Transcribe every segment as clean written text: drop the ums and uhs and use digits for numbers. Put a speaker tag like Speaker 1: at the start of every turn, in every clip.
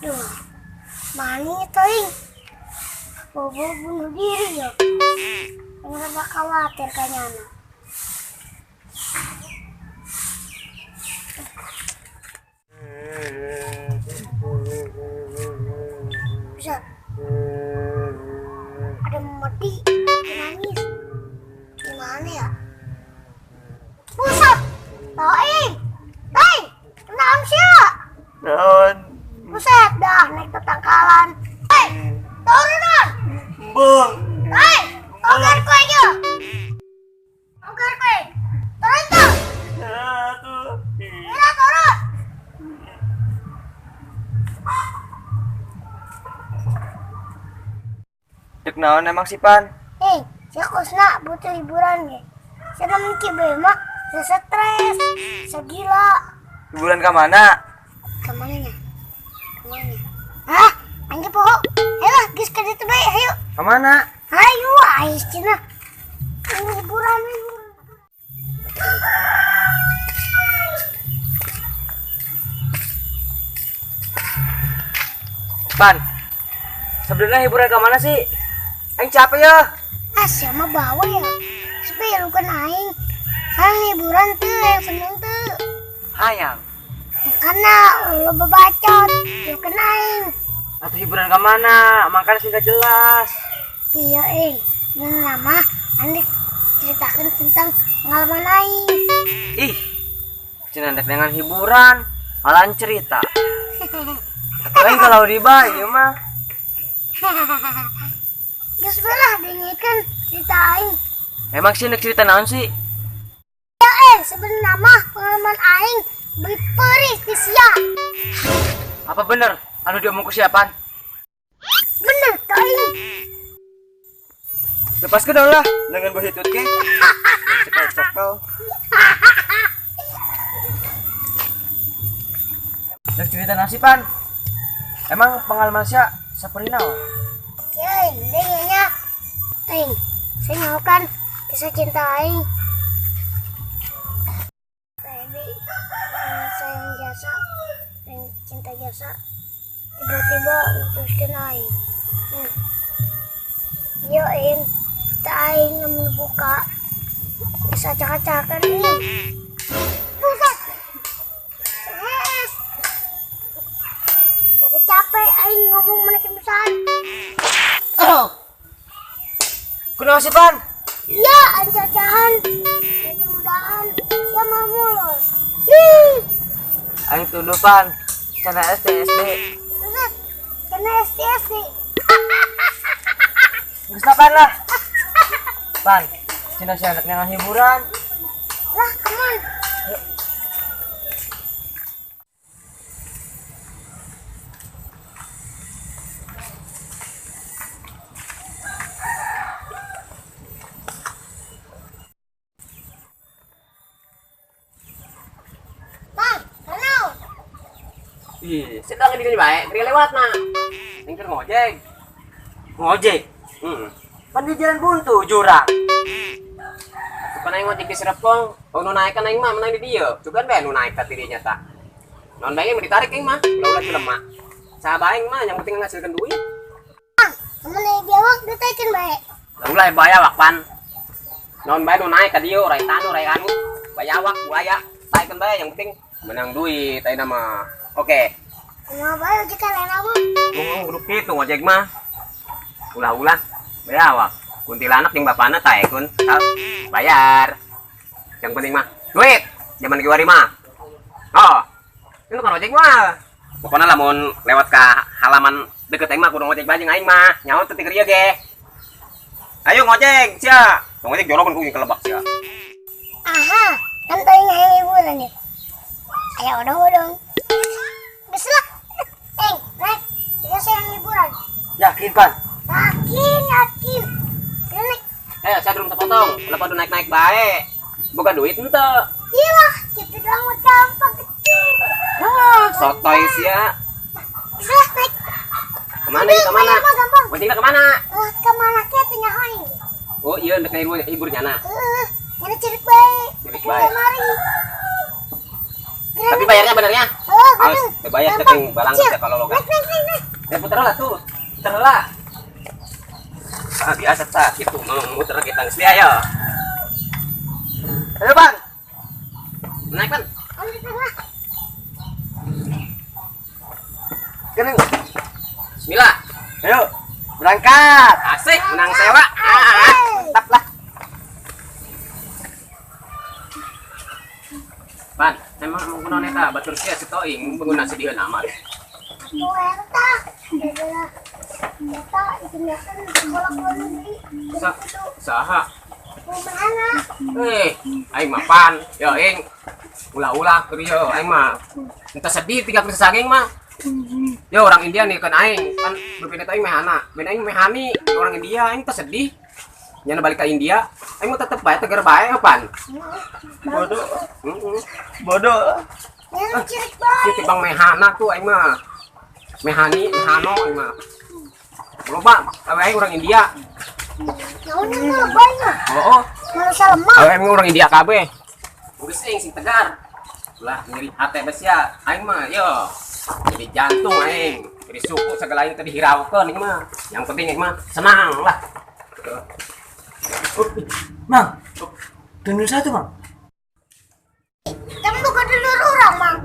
Speaker 1: Duh, mana teuing? Bobo bunuh diri ya. Ngerasa khawatir kayaknya. Bisa. Ada mati, nangis. Gimana ya? Buset! Toing! Hei! Kenapa sih?
Speaker 2: Naon?
Speaker 1: Buset dah, naik ke tangkalan. Hei! Turunan!
Speaker 2: Bung!
Speaker 1: Hei! Togar kue aja! Togar kue! Turun tuh!
Speaker 2: Tuh.
Speaker 1: Iya, turun!
Speaker 2: Dek naon emang sih, Pan?
Speaker 1: Hei, si Kusna butuh hiburan ge. Saya mungkin mah, saya stres, saya gila.
Speaker 2: Hiburan ke mana?
Speaker 1: Kemana nya? Kemana? Hah? Anjir poho. Ayolah, geus ka ditu bae, ayo.
Speaker 2: Kemana?
Speaker 1: Ayo, ayo cenah. Hiburan, hiburan.
Speaker 2: Pan, sebenarnya hiburan ke mana sih? Aing capek ya.
Speaker 1: Ah, siapa bawa ya? Sepi lu kan aing. Saya hiburan tuh yang seneng tuh.
Speaker 2: Hayang.
Speaker 1: Karena lu bebacot, lu kena aing.
Speaker 2: Atau hiburan ke mana? Makanya sih gak jelas.
Speaker 1: Iya, aing. Yang lama andi ceritakan tentang pengalaman aing.
Speaker 2: Ih, cenah dengan hiburan, malahan cerita. Aing kalau di bae ieu mah.
Speaker 1: Geus lah dengekeun cerita aing.
Speaker 2: Emang sih nek cerita naon sih?
Speaker 1: Ya sebenarnya mah pengalaman aing beli perih di sia.
Speaker 2: Apa bener? Anu diomong ku siapaan?
Speaker 1: Bener tuh aing.
Speaker 2: Lepas ke dong lah dengan bahitut ke. Cekel-cekel. Nek cerita naon sih, Pan? Emang pengalaman sia seperti naon?
Speaker 1: Aing, dengenya. Aing, saya mau kan kisah cinta aing. Baby, sayang jasa, yang cinta jasa, tiba-tiba mutuskan aing. Yo, aing, tak aing yang buka, bisa acak-acakan ini. Buset, yes. Capek-capek aing ngomong menekin pesan.
Speaker 2: Oh. Kenapa sih, Pan?
Speaker 1: Iya, ancacahan, mudah-mudahan sama mulur. Ih.
Speaker 2: Aing tuduh, Pan. Cana SD SD.
Speaker 1: Buset, cana SD SD.
Speaker 2: Geus lah, Pan lah. Pan, cina si anak dengan hiburan.
Speaker 1: Lah, come on.
Speaker 2: Ih, sedang di bae, beri lewat nah. Ningker ngojek. Ngojek? Heeh. Pan di jalan buntu jurang.
Speaker 3: Pan aing ngojek di Serepong, oh nu naik kan aing mah menang di dieu. Cuman bae nu naik ka dirinya ta. Non bae mah ditarik aing mah, ulah-ulah jelema. Saha bae aing mah yang penting ngasilkeun duit.
Speaker 1: Ah, mun aya biawak ditaikeun bae.
Speaker 3: Lah ulah bayawak pan. Non bae nu naik ka dieu, rai tanu, rai anu, bayawak, buaya, taikeun bae yang penting menang duit ayeuna mah. Oke.
Speaker 1: Kumaha bae ojek kan lain mah.
Speaker 3: Ngomong kudu kitu ngojek mah. Ulah-ulah bayawak. Kuntilanak jeung bapana taekun, bayar. Yang penting mah duit. Zaman kiwari mah. Oh. Itu kan ojek mah. Pokona lamun lewat ka halaman deket aing mah kudu ngojek bae jeung aing mah. Nyaho teu ti ieu ge. Ayo ngojek sia. Ngojek jorokeun ku kelebak sia.
Speaker 1: Aha, kan teuing hayang hiburan ya. Ayo odong-odong. Geus lah. Naik. Kita sayang hiburan.
Speaker 2: Yakin, Pan?
Speaker 1: Yakin, yakin. Naik.
Speaker 3: Saya belum terpotong. Ulah pada naik-naik bae. Boga duit henteu.
Speaker 1: Iyalah, gitu doang mah gampang kecil.
Speaker 3: Ah, sotoy sia.
Speaker 1: Geus lah, naik.
Speaker 3: Kemana ini, kemana?
Speaker 1: Gampang.
Speaker 3: Ngojekna kemana?
Speaker 1: Kemana ke teu nyaho aing.
Speaker 3: Oh, iya ndek hibur nyana.
Speaker 1: Heeh, nyana cerik bae.
Speaker 3: Cerik bae.
Speaker 1: Mari.
Speaker 3: Tapi bayarnya benernya?
Speaker 1: Oh,
Speaker 3: Harus dibayar tapi balang kerja kalau lo kan. Ya putar lah tuh. Putar lah. Ah, biasa tak gitu mau muter kita geus ayo.
Speaker 4: Ayo, Bang.
Speaker 3: Naik, Pan.
Speaker 4: Kene.
Speaker 3: Bismillah.
Speaker 4: Ayo, berangkat.
Speaker 3: Asik, menang sewa. Mantap lah. Pan, emang mau kuno neta batur sia si toing pengguna sedihan amat.
Speaker 1: Tuh eta. Eta ditinggalkan sekolah luar negeri.
Speaker 3: Saha?
Speaker 1: Mana?
Speaker 3: Aing mah pan. Yo ing. Ulah-ulah keur yo aing mah. Entah sedih tiga kali sageng mah. Yo orang India nih kan aing kan berbeda aing mehana. Ben aing mehani orang India aing teh sedih. Nyana balik ke India, aing mah tetep bae tegar bae pan.
Speaker 4: Bodoh. Bodoh.
Speaker 1: Yang cirik bae.
Speaker 3: Ieu tibang mehana tuh aing mah. Mehani, mehano aing mah. Loba, awe aing orang India.
Speaker 1: Naon mah loba mah.
Speaker 3: Oh.
Speaker 1: Manusia lemah.
Speaker 3: Awe aing orang India kabeh. Geus aing sing tegar. Ulah nyeri hate bes ya. Aing mah yo. Jadi jantung aing, jadi suku segala aing tadi hiraukeun aing mah. Yang penting aing mah senang lah.
Speaker 2: Mang, dulur satu, Mang.
Speaker 1: Kamu bukan dulur orang, Mang.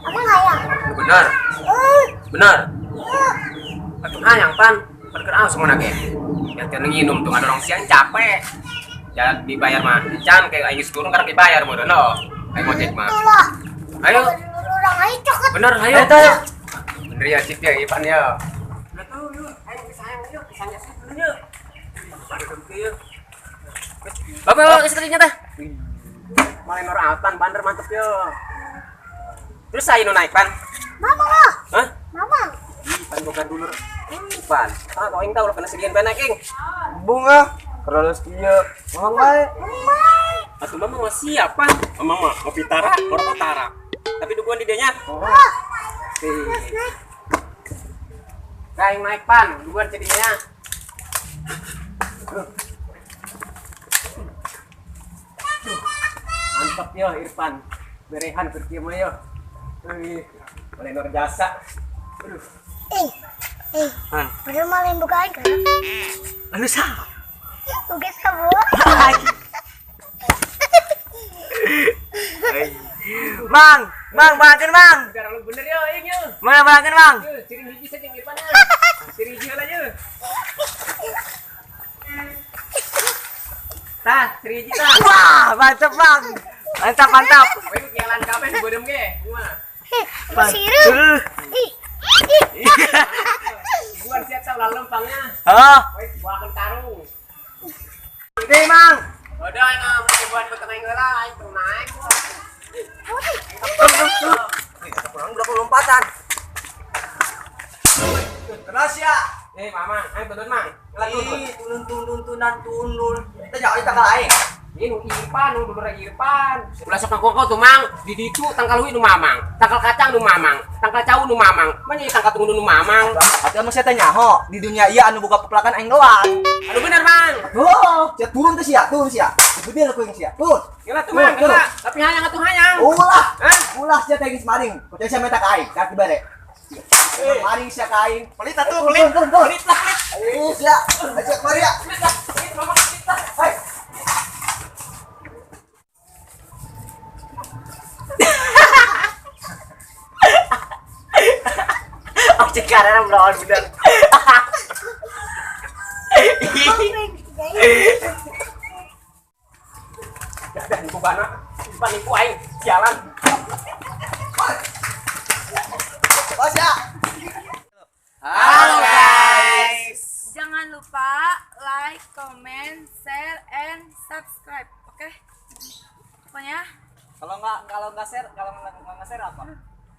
Speaker 1: Emang hayang?
Speaker 3: Benar. Benar. Atuh hayang pan, perkeraan semua nage. Ya teu nginum tuh ada orang siang capek. Ya dibayar mah. Can kayak aing geus turun karena dibayar meureun no. Aing ngojek mah. Ayo.
Speaker 1: Orang aing cokot.
Speaker 3: Bener, ayo.
Speaker 2: Ayo.
Speaker 3: Bener ya sip ya Ipan ya. Udah tuh yuk, ayo sayang yuk, sayang dulu yuk. Bapak istrinya teh. Malah orang altan bandar mantep yo. Terus saya nu naik pan.
Speaker 1: Mama lah.
Speaker 3: Hah?
Speaker 1: Mama.
Speaker 3: Pan bukan dulur. Pan. Ah, kau ing tahu lo kena sedian pan naik ing.
Speaker 4: Bunga. Terus kieu. Ngomong bae.
Speaker 3: Atuh mama mah siap pan. Mama mah ngopi tara, rokok tara. Tapi dukungan di dinya.
Speaker 4: Oh.
Speaker 3: Kaing naik pan, dukungan jadinya. Mantap yo Irfan. Berehan kerja mah yo. Wih, boleh nur jasa. Aduh.
Speaker 1: Bener malah buka aing kan?
Speaker 2: Anu sah.
Speaker 1: Oke sabo.
Speaker 2: Mang, Mang, bangkeun Mang.
Speaker 3: Sekarang lu bener yo aing yo.
Speaker 2: Mana bangkeun Mang?
Speaker 3: Yo, siring hiji saja Irfan. Siring hiji lah yo. Tah, siring hiji tah.
Speaker 2: Wah, mantap Bang. Mantap, mantap.
Speaker 3: Woi, jalan kabeh bodem ge. Kumaha?
Speaker 1: Sireum. Ih.
Speaker 3: Gua siap tau lalu lempangnya.
Speaker 2: Heeh.
Speaker 3: Woi, gua akan tarung.
Speaker 2: Gede, Mang.
Speaker 3: Udah, aing mah buat beteng heula, aing teu naik.
Speaker 4: Kurang berapa lompatan? Keras ya.
Speaker 3: Mama, aing turun, Mang.
Speaker 4: Ih, turun turun. Kita jauh di tanggal aing.
Speaker 3: Ini nu Irfan, nu dulur Irfan. Ulah sok ngakok tuh, Mang. Di ditu tangkal hui nu mamang, tangkal kacang nu mamang, tangkal cau nu mamang. Manya tangkal tunggu nu mamang.
Speaker 4: Atuh emang saya tanya ho, di dunia ieu anu boga pepelakan aing doang.
Speaker 3: Anu bener, Mang.
Speaker 4: Oh, sia turun teh sia, turun sia. Gede lah kuing sia. Turun.
Speaker 3: Geula tuh, Mang, geula. Tapi hayang atuh hayang.
Speaker 4: Ulah.
Speaker 3: Hah?
Speaker 4: Ulah sia teh geus maring. Kucing sia meta ka aing, kaki bare. Maring sia ka aing.
Speaker 3: Pelit atuh, pelit.
Speaker 4: Pelit lah, pelit. Eh, sia. Ayo mari ya.
Speaker 3: Pelit lah, pelit, mamang pelit lah.
Speaker 4: Hai.
Speaker 2: Ojek karena melawan bener.
Speaker 3: Dah nipu bana, nipu nipu aing, sialan.
Speaker 4: Bos ya.
Speaker 3: Halo guys.
Speaker 5: Jangan lupa like, comment, share, and subscribe. Oke? Pokoknya
Speaker 4: Kalau nggak share, kalau nggak share apa?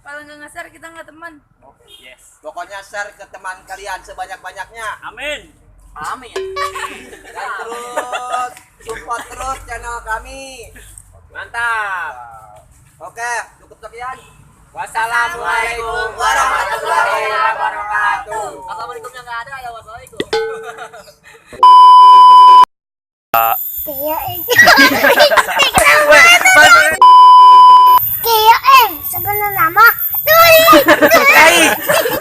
Speaker 5: kalau nggak nge-share kita nggak teman.
Speaker 3: Yes.
Speaker 4: Pokoknya share ke teman kalian sebanyak-banyaknya.
Speaker 2: Amin. Amin.
Speaker 4: Dan terus support terus channel kami.
Speaker 3: Mantap.
Speaker 4: Oke, cukup sekian.
Speaker 3: Wassalamualaikum warahmatullahi wabarakatuh.
Speaker 4: Assalamualaikum yang nggak ada ya wassalamualaikum.
Speaker 1: Iya, Sebenarnya mah tuli.
Speaker 2: Tai.